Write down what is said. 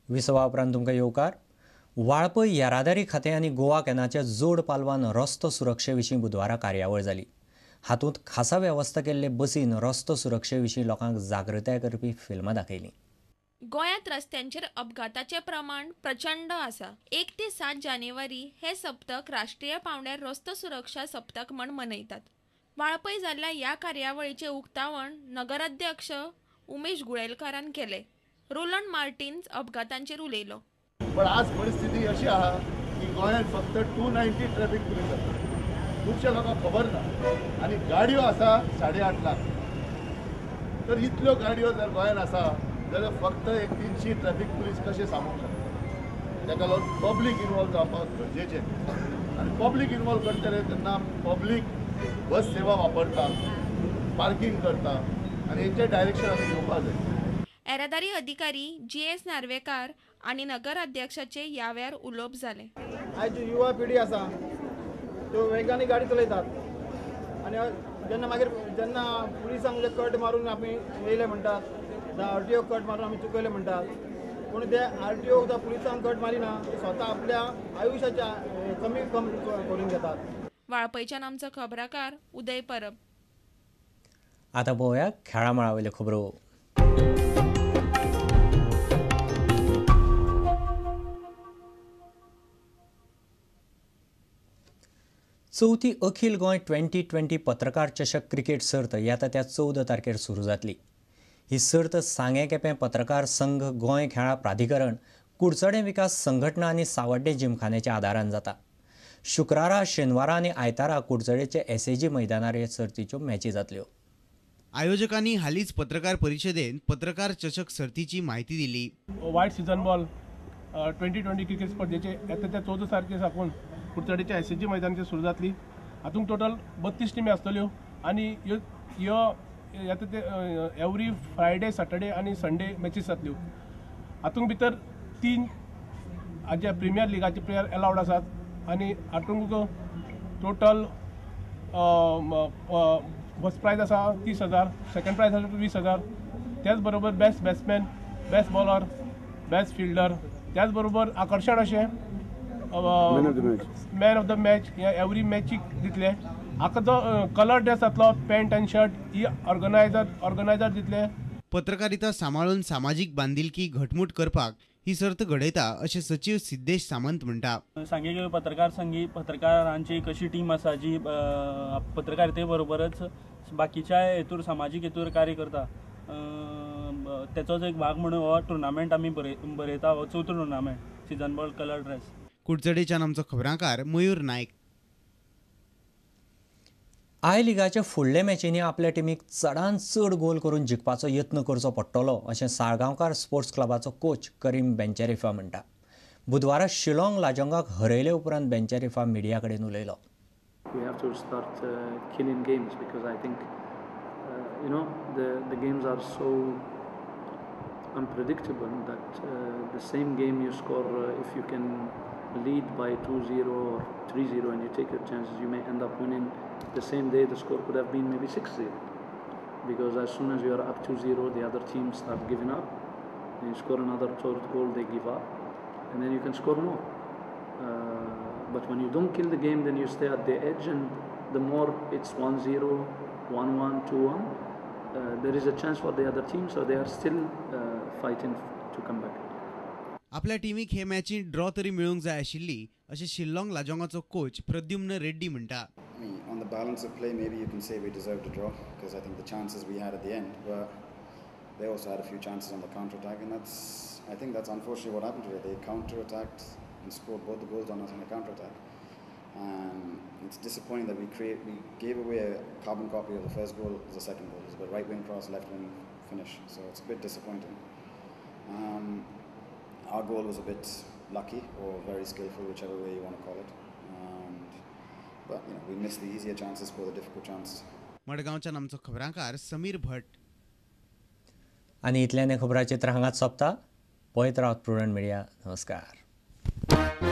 विसवा उपरांत तुमकां येवकार. वाळपय येरादारी खातें आनी गोवा कॅनाच्या जोड पालवान रस्तो सुरक्षे विशीं बुधवारा कार्यावळ जाली. हातूंत खासा वेवस्था केल्ले बसीन रस्तो सुरक्षे विशीं लोकांक जागृताय करपी फिल्मां दाखयलीं. गोंयांत रस्त्यांचेर अपघाताचें प्रमाण प्रचंड आसा. 1 ते 7 जानेवारी हे सप्तक राष्ट्रीय पांवड्यार रस्तो सुरक्षा सप्तक म्हण मनयतात. वाळपय जाल्ल्या ह्या कार्यावळीचें उक्तावण नगराध्यक्ष उमेश गुळेलकारान केलें. रोलंड मार्टिन्स अपघातांचेर उलयलो. पण आज परिस्थिती अशी आहा की गोंयांत फक्त 290 ट्रॅफिक पुलीस आसा, खुबश्या लोकांक खबर ना, आनी गाडयो आसा 8.5 लाख. तर इतल्यो गाडयो जर गोंयांत आसा जाल्यार फक्त एक 300 ट्रॅफिक पुलीस कशें सांगूंक शकता? ताका लागून पब्लीक इनवॉल्व जावपाक गरजेचें, आनी पब्लीक इनवॉल्व करतले तेन्ना पब्लीक बस सेवा वापरता, पार्किंग करता, आनी हेंचें डायरेक्शन आमी घेवपाक जाय. येरादारी अधिकारी जी.एस. नार्वेकार आनी नगराध्यक्षाचे ह्या वेळार उलोवप जालें. आयज जी युवा पिढी आसा त्यो वेगांनी गाडी चलयतात आनी जेन्ना मागीर जेन्ना पुलिसांक कट मारून आमी येयले म्हणटात, आर टी ओ कट मारून आमी चुकयले म्हणटात, पूण ते आर टी ओ पुलिसांक कट मारिना, ते स्वता आपल्या आयुश्याच्या कमी कम करून घेतात. वाळपयच्यान आमचो खबराकार उदय परब. आतां पळोवया खेळा मळा वयल्यो खबरो. चवथी अखिल गोंय 2020 पत्रकार चषक क्रिकेट सर्त येता त्या 14 तारखेर सुरू जातली. ही सर्त सांगें केपें पत्रकार संघ, गोंय खेळां प्राधिकरण, कुडचडें विकास संघटना आनी सावड्डें जिमखान्याच्या आदारान जाता. शुक्रारा, शेनवारा आनी आयतारा कुडचडेचे एसएजी मैदानार हे सर्तीच्यो मॅची जातल्यो. आयोजकांनी हालींच पत्रकार परिशदेंत पत्रकार चषक सर्तीची म्हायती दिली. वायट सीझन बॉल 2020 क्रिकेट स्पर्धेचे येता त्या 14 तारखे साकून कुडचडेच्या एसएजी मैदानाचेर सुरू जातली. हातूंत टोटल 32 टिमी आसतल्यो आनी ह्यो येता ते एवरी फ्रायडे, सॅटर्डे आनी संडे मॅचीस जातल्यो. हातूंत भितर 3 हाजे प्रिमियर लिगाचे प्लेयर एलावड आसात आनी हातूंत टोटल फर्स्ट प्रायज आसा 30,000, सेकंड प्रायज आसा 20,000, त्याच बरोबर best batsman, best bowler, best fielder, त्याच बरोबर आकर्शण अशें मॅन ऑफ the match ह्या एवरी मॅचीक दितले. हाका जो कलर ड्रेस जातलो, पॅन्ट आनी शर्ट ही ऑर्गनायझर दितले. पत्रकारिता सांबाळून सामाजीक बांदिलकी घटमूट करपाक ही सर्त घडयता अशें सचीव सिद्धेश सामंत म्हणटा. सांगे पत्रकार संघी पत्रकारांची एक अशी टीम आसा जी पत्रकारिते बरोबरच बाकीच्या हेतूर सामाजीक हेतूर कार्य करता. तेचोच एक भाग म्हणून हो टुर्नामेंट आमी बरयता. हो चवथो tournament season ball colour dress. कुडचडेच्यान आमचो खबरांकार मयूर नायक. I लिगाच्या फुडल्या मॅचींनी आपल्या टिमीक चडान चड गोल करून जिखपाचो यत्न करचो पडटलो अशें साळगांवकार स्पोर्ट्स क्लबाचो कोच करीम बेंचेरिफा म्हणटा. बुधवारा शिलाँग लाजोंगाक हरयले उपरांत बेंचेरिफा मिडिया कडेन उलयलो. We have to start killing games because I think you know the games are so unpredictable that the same game you score if you can lead by 2-0 or 3-0 and you take your chances, you may end up winning. The same day the score could have been maybe 6-0, because as soon as you are up 2-0, the other team start giving up. Then you score another third goal, they give up, and then you can score more. But when you don't kill the game, then you stay at the edge, and the more it's 1-0, 1-1, 2-1, there is a chance for the other team, so they are still fighting to come back. आपल्या टिमीक हे मॅचींत draw तरी मेळूंक जाय आशिल्ली अशें शिल्लॉंग लाजोंगाचो coach Pradyumna Reddy म्हणटा. On the balance of play, maybe you can say we deserved a draw because I think the chances we had at the end, but they also had a few chances on the counter-attack, and I think that's unfortunately what happened today. They counter-attacked and scored both the goals on us on the counter-attack. It's disappointing that we gave away a carbon copy of the first goal as the second goal. It's a right wing cross, left wing finish, so it's a bit disappointing. Our goal was a bit lucky or very skillful, whichever way you want to call it. But you know, we missed the easier chances for the difficult chance. मडगांवच्यान आमचो खबरांकार समीर भट. आनी इतल्यान खबराचित्र हांगाच सोंपता. पळयत रावत prudent media. नमस्कार.